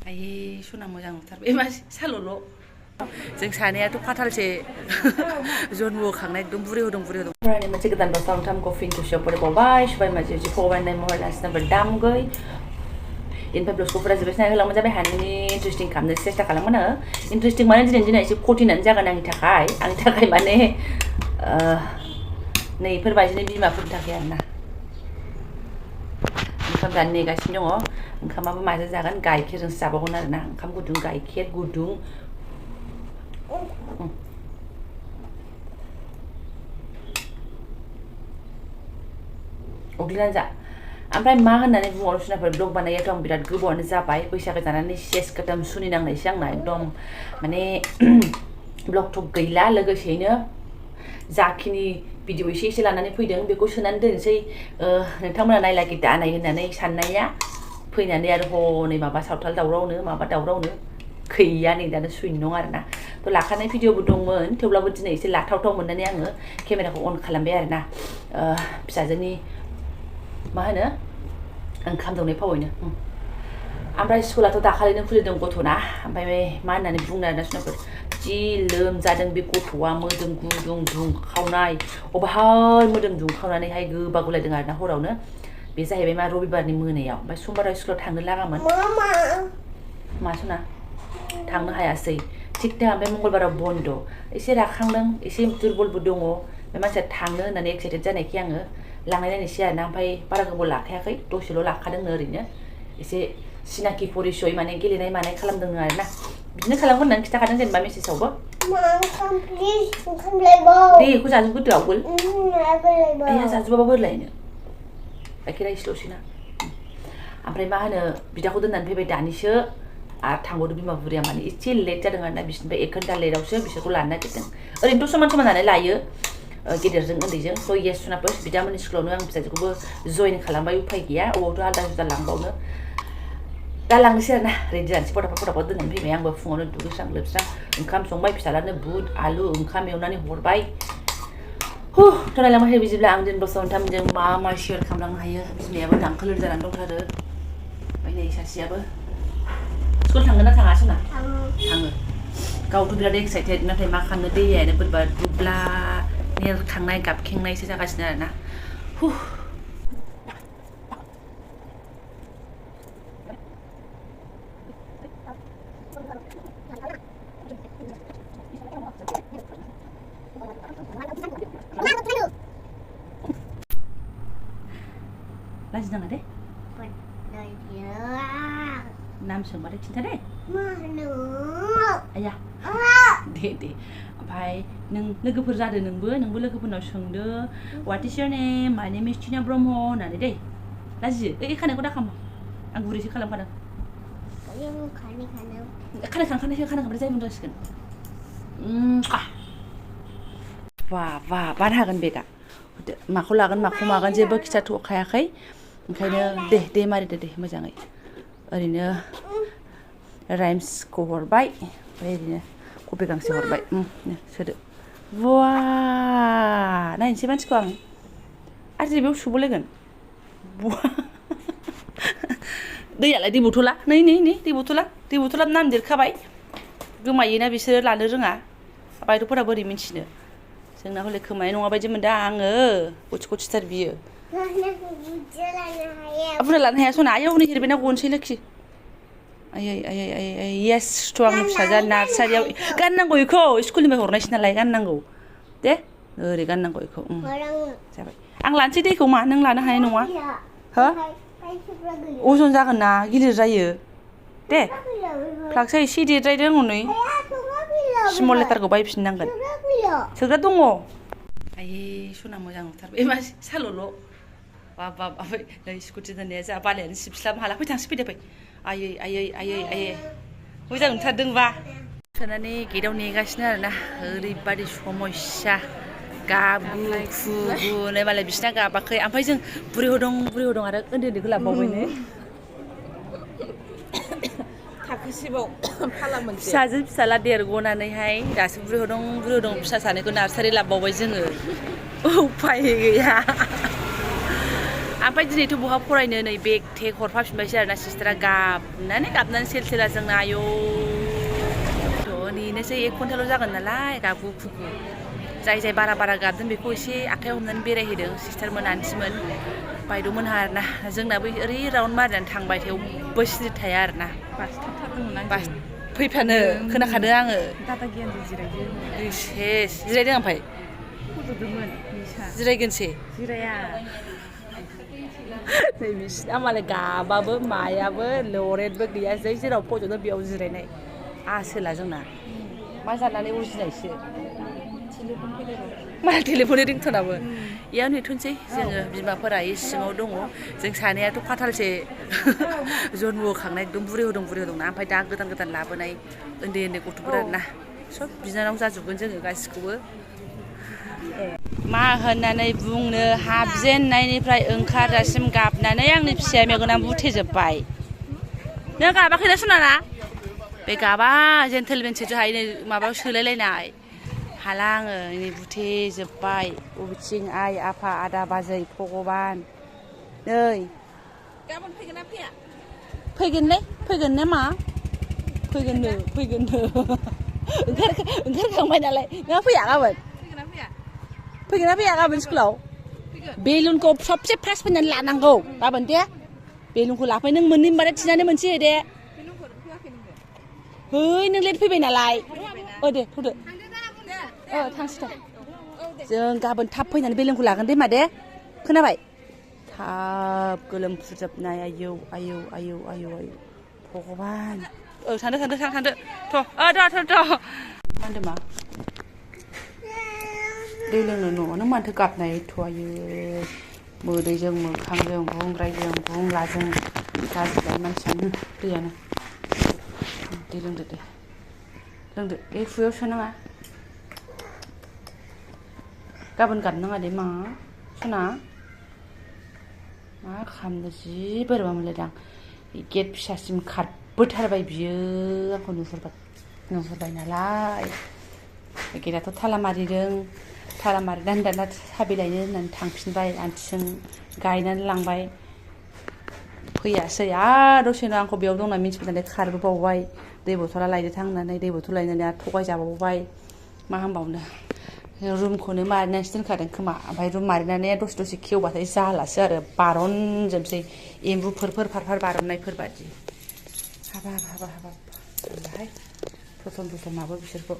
आयै सना मोजां नुथारबाय मा साल'ल' जों सानैयाथ' फाथालसे जन्म होखांनाय एकदम बुरि होदों फरायनाय मोनसे गोदान बाथ्रा नोंथांखौ फिन खेबसेयाव फरायबावबाय सबाय माजि जि फरायनाय महर नासिनाफोर दामगै इनिफ्राय ब्लगफोरा जोबोद होलांबाय जाबाय हानायनि इन्टारेस्टिं खालामनो सेस्था खालामगोन आङो इन्टारेस्टिं माने दिनै एसे कठिनानो जागोन आंनि थाखाय माने नै इफोरबायदिनो बिमाफोरनि थाखाय आरोना ओंखाम जानो नेगासिनो दङ ओंखामाबो माजों जागोन गाइखेरजोंसो जाबावगोन आरोना ओंखाम गुदुं गाइखेर गुदुं अग्लिनानै जा ओमफ्राय मा होननानै बुङो सुनाफोर ब्लग बानायाथ' आं बिराद गोबावानो जाबाय बैसागो जानानै सेस गोदाम सुनि नांनायसै आंना एकदम माने ब्लग टक गैला लोगोसेयैनो जाखिनि भिडिअ एसे लानानै फैदों बेखौ सोनानै दोनसै नोंथांमोना नायलागि दानाय होननानै साननाया फैनानै आरो हनै माबा सावथाल दावरावनो माबा दावरावनो गैया नै दानो सुइनो दं आरोना थ' लाखानाय भिडिअबो दंमोन थेवब्लाबो दिनै एसे लाथावथाव मोननानै आङो केमेराखौ अन खालामबाय आरोना फिसाजोनि मा होनो ओंखाम दौनाय फावैनो ओमफ्राय स्कुलाथ' दाखालिनो खुलिदों गथ'ना ओमफ्राय मा होननानै बुंनो आरोना सुनाफोर जि लोमजादों बे गथ'आ मोदोम गुदुं दुंखावनाय अबाहाय मोदोम दुंखावनानैहाय गोबा गुलायदों आरोना हरावनो बे जाहैबाय मा रबिबारनि मोनायाव ओमफ्राय समबाराव स्कुलाव थांनो लागामोन मा सना थांनो हायासै थिग दा ओमफ्राय मंगलबाराव बन्द' एसे राखांदों एसे दुरबलबो दङ बे मानसिया थांनो होननानै एक्साइटेड जानायखाय आङो लांनाय नायनोसै आरोना ओमफ्राय बारा गोबाव लाखायाखै दसेल' लाखादोंनो ओरैनो एसे सिनाखि परिचय माने गेलेनाय मानाय खालामदों आरोना बिदिनो खालामगोन होननानै खिथाखादों जेनेबा मेसेजावबो दे बेखौ जाजोबगोरदो आवगोल आइया जाजोबाबा बोरै लायनो गाइखेरा एसेल'सैना ओमफ्राय मा होनो बिदाखौ दोननानै फैबाय दानिसो आरो थांबावदों बिमा बुरिया माने एसे लेट जादों आरोना बिसोरनिफ्राय 1 घन्टा लेटआवसो बिसोरखौ लानो नागिरदों ओरैनोथ' समान समानानो लायो गेदेरजों उन्दैजों थ' येस सुनाफोर बिदामोननि स्कुलावनो आं फिसाजोखौबो जइन खालामबाय उफाय गैया अबावथ' आलदा जुदा लांबावनो दा लांनोसै आरोना रेडि जानोसै फटाफट दोननानै फैबाय आंबो फुङावनो दुगैस्रां लोबस्रां ओंखाम संबाय फिसालानो बुट आलु ओंखाम एवनानै हरबाय थ' नायलांबाय बिदिब्ला आं दिन बोसोराव नोंथांमोनजों मा शेयार खालामलांनो हायो बिमायाबो दांखोलोर जानानै दंथारो ओमफ्राय नै सासेयाबो स्कुल थांगोन ना थाङा सना थाङो गावथ' बिराद एक्साइटेड नाथाय मा खालामनो दैयानो बोरैबा दुब्ला नेरखांनाय गाबखेंनायसो जागासिनो आरोना लाजि नाङा दे नाम सोंबाथाय खिन्था दे आया दे ओमफ्राय नों लोगोफोर जादो नोंबो लोगोफोरनाव सोंदो व्हाट इज योर नेम माय नेम इज टिना ब्रह्म होननानै दे लाजियो खानायखौ दाखाम आं गुरैसो खालामखादों खानाय खानबाथाय जायमोन जासिगोन बा बानो हागोन बे दा माखौ लागोन माखौ मागोन जेबो खिथाथ'खायाखै ओंखायनो दे मारिदो दे मोजाङै ओरैनो राइम्सखौ हरबाय ओमफ्राय ओरैनो कपि गांसे हरबाय सोदो वा नायनोसै मानसिखौ आं आरो बेयाव सुबोलायगोन दैयालाय दै बथला नै दै बथला नाम देरखाबाय गोमायोना बिसोरो लानो रोङा बायद'फोरा बोरै मिन्थिनो जोंना हले खोमानाय नङा बायदि मोनदों आङो गथिथार बियो बुरजा लानो हाया सना आइयाव नै हेरबायना गनोसै लोखि आयै येस थ' आंनि फिसाजोआ नार्सारियाव गाननांगौ बेखौ स्कुलनिफ्राय हरनायसै नालाय गाननांगौ दे ओरै गाननांगौ बेखौ जाबाय आं लानोसै दैखौ मा नों लानो हानाय नङा हो अजन जागोन ना गिलिर जायो दे फ्लाक्सआ एसे देरद्रायदों हनै स्मल लेटारखौ बायफिननांगोन सोग्रा दङ आयै सना मोजां नुथारबाय मा साल'ल' बा नै स्कुटि दोननाया जा बालायानो सिबस्लाबनो हाला थांसै फैदो फै आयै मोजां नुथारदोंबा सोनानै गेटआव नेगासिनो आरोना ओरैबादि समस्या गाबगु खुगुनो मालाय बिसिना गाबाखै ओमफ्राय जों बुरि हदं आरो उन्दैखौ लाबावबायनो थाखोसेबाव फाला मोनसे फिसाजो फिसाला देरग'नानैहाय दासो बुरि हदं फिसा सानैखौ नार्सारि लाबावबाय जोङो उफाय गैया ओमफ्राय दिनैथ' बहा फरायनो नै बेग थेग हरफाफिनबायसो आरोना सिस्टारा गाबनानै सेल-सेला जोंना आयौ थ' नेनोसै 1 घन्टाल' जागोन नालाय गाबगु खुगु जाय बारा गाबदों बेखौ एसे आखाइ हमनानै बेरायहोदों सिस्टारमोन आन्टिमोन बायद'मोनहा आरोना जोंनाबो ओरै राउन्ड मारिनानै थांबाय थेवबो सिरि थाया आरोना बास फैफानो खोनाखादों आङो दादा गियानजों जिरायदों सेस जिरायदों ओमफ्राय फज'दोंमोन जिरायगोनसै जिराया नै बिसिना मालाय गाबाबो मायाबो लरेटबो गैया जै जेराव फज'दों बेयाव जिरायनाय आसोला जोंना मा जानानै उजिनायसो मालाय टेलिफननि रिंटनाबो इयाव नेथ'नोसै जोङो बिमाफोरा सिङाव दङ जों सानैयाथ' फाथालसे जन्म होखांनाय एकदम बुरि होदोंना ओमफ्राय दा गोदान लाबोनाय उन्दै गथ'फोर आरोना सब बिनानाव जाजोबगोन जोङो गासिखौबो मा होननानै बुंनो हाबजेननायनिफ्राय ओंखारजासिम गाबनानै आंनि फिसाया मेगनाव बुथेजोब्बाय नों गाबाखैना सुनाना बे गाबा जेन्टेलमेनसो जोंहा नै माबायाव सोलायलायनाय हाला आङो नै बुथेजोब्बाय बबेथिं आइ आफा आदा बाजै भगबान नै गाबोन फैगोन ना फैया फैगोन ना मा फैगोननो ओंखारखांबाय नालाय नोंहा फैया गाबोन फैगोन ना फैया गाबोन स्कुलाव बेलुनखौ सबसे फार्स्ट फैनानै लानांगौ गाबोन दे बेलुनखौ लाफै नों मोननै होनबाथाय थिनानै मोनसे दे है नों लेट फैबाय नालाय दे थ'दो थांसै जों गाबोन थाब फैनानै बेलुनखौ लागोन दे मा दे खोनाबाय थाब गोलोमफुजोबनाय आयौ भगबान थांदो थ' होनदो मा दै लोंनो न'आवनो माथो गाबनाय थ'आयो मोदैजों मोखांजों बुंग्रायजों बुंलाजों जाजोब्बाय मानसियानो दैयानो दै लोंदो दे बे खुयाव सोनाङा गाबोन गाबनाङा दे मा सना मा खालामनो जि बोरैबा मोनलायदां गेट फिसासिम खारबोथारबाय बियो आंखौ नुहुरबाय नालाय गेटआथ' ताला मारिनानै दाना साबि लायनो होननानै थांफिनबाय आन्टिजों गायनानै लांबाय फैयासै दसेनो आंखौ बेयाव दंना मिन्थिबाय खारबोबावबाय दै बथला लायनो थां होननानै दै बथल लायनानै थगायजाबावबाय मा होनबावनो रुमखौनो मारिनानैसो दोनखादों खोमा ओमफ्राय रुम मारिनानै दसे खेवबाथाय जालासो आरो बारनजोबसै एम्बुफोर फारफार बारननायफोर बादि हाबाब जालाहाय थथम माबो बिसोरखौ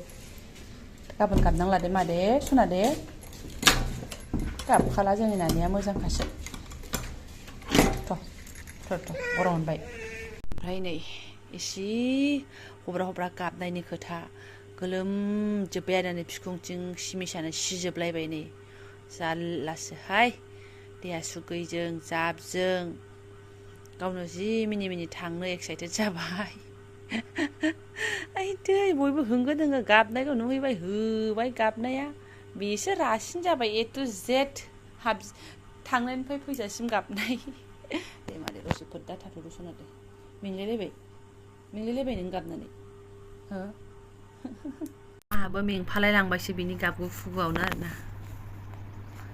गाबोन गाबनांला दे मादे सना दे गाबखाला जोंनि नानिया मोजांखासो थ' गरम मोनबाय ओमफ्राय नै एसे हब्रा गाबनायनि खोथा गोलोमजोब्बाय आरो नै बिखुंथिं सिमिसानो सिजोबलायबाय नै जारलासोहाय देहा सुगैजों जाबजों गावनो जि मिनि थांनो एक्साइटेड जाबाय दै बयबो होंगो दोंगो गाबनायखौ नुहैबाय होबाय गाबनाया बेसो रासिन जाबाय A to Z थांनायनिफ्राय फैजासिम गाबनाय दे मादै दसे फोद्दा थाथ'दो सना दे मेंलायलायबाय नों गाबनानै हो आहाबो मेंफालाय लांबायसो बिनि गाबगु फुगुआवनो आरोना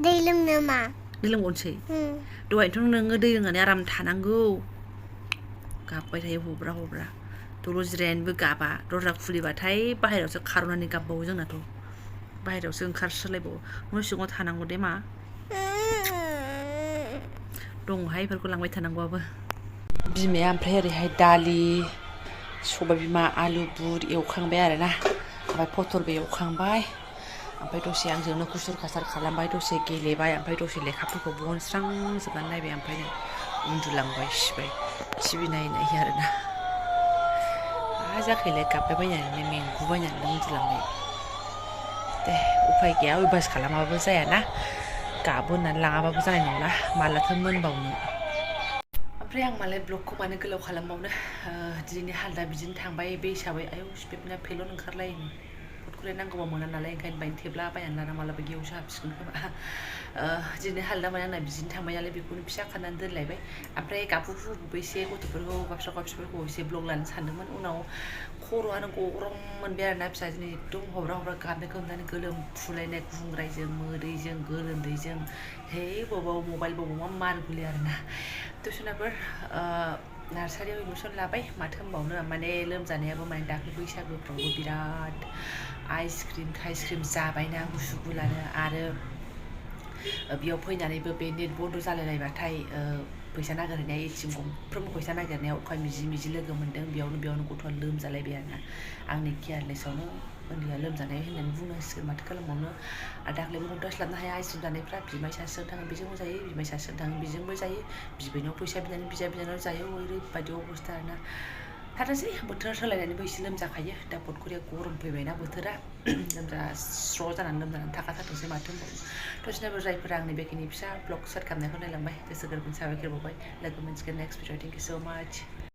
दै लोंनो मा दै लोंबावनोसै दहायथ' नोङो दै लोंनानै आराम थानांगौ गाबबाय थायो हब्रा दलर जिरायनोबो गाबा दरजा खुलिबाथाय बाहेरायावसो खारनानै गाबबावो जोंनाथ' बाहेरायावसो ओंखारस्रोलायबावो न' सिङाव थानांगौ दे मा दङहाय बेफोरखौ लांबाय थानांगौआबो बिमाया ओमफ्राय ओरैहाय दालि सबाय बिमा आलु बुट एवखांबाय आरोना ओमफ्राय पटलबो एवखांबाय ओमफ्राय दसे आंजोंनो खुसुर खासार खालामबाय दसे गेलेबाय ओमफ्राय दसे लेखाफोरखौ बहनस्रांजोबनानै नायबाय ओमफ्राय उन्दुलांबाय सिबाय टिभि नायै आरोना मा जाखैलाय गाबबाय बायनानै मेंगुबायनानै उन्दुलांबाय दे उफाय गैया अयभास खालामाबाबो जायाना गाबो होननानै लाङाबाबो जानाय नंला मालाथो मोनबावनो ओमफ्राय आं मालाय ब्लगखौ मानो गोलाव खालामबावनो दिनैनि हालदा बिदिनो थांबाय बे हिसाबै आयौ स्पेपना फेलन ओंखारलायो खुरै नांगौबा मोना नालाय ओंखायनो बायनो थेब्ला बायनानै लाना मालाबा गेवसो हाबसिगोन खोमा दिनै हालदा माने आंना बिदिनो थांबाय नालाय बेखौनो फिसा खानानै दोनलायबाय ओमफ्राय गाबुफोरखौबो एसे गथ'फोरखौ गाबस्रा गाबस्रिफोरखौ एसे ब्लग लानो सानदोंमोन उनाव खर'आनो गरम मोनबाय आरोना फिसा दिनै एकदम हब्रा हब्रा गाबनायखौ नुनानै गोलोमफुलायनाय गुंग्रायजों मोदैजों गोलोमदैजों है बबाव मबाइल बबाव मा मारगुलि आरोना टिउसनाफोर नार्सारियाव एडमिसन लाबाय माथो होनबावनो माने लोमजानायाबो माने दाख्लै बैसागोफ्रावबो बिराद आइसक्रिम जाबायना गुसु गुलानो आरो बेयाव फैनानैबो बे नेट बन्द' जालायलायबाथाय फैसा नागिरहैनाय एटिएम गंफ्रोमबो फैसा नागिरनायाव अखा मिजि मिजि लोगो मोन्दों बेयावनो गथ'आ लोमजालायबाय आरोना आंनि केयारलेसावनो उन्दैया लोमजानाय होननानै बुंनांसिगोन माथो खालामबावनो आरो दाख्लैबो हमथास्लाबनो हाया आइसक्रिम जानायफ्रा बिमाय सासेजों थाङो बेजोंबो जायो बिमाय सासेजों थाङो बेजोंबो जायो बिबैनाव फैसा बिनानै बिनानाव जायो ओरैबायदि अबस्था आरोना थाथोंसै बोथोरा सोलायनानैबो एसे लोमजाखायो दा पटखरिया गरम फैबायना बोथोरा स्र' जानानै लोमजानानै थाखाथारथोंसै माथो होनबावनो टिउसनाफोर जायफोरा आंनि बेखिनि फिसा ब्लग सेयार खालामनायखौ नायलांबाय गोसो गोरबोनि साबायखर बावबाय लोगो मोनसिगोन नेक्स्ट भिडिअ थेंक इउ सो माच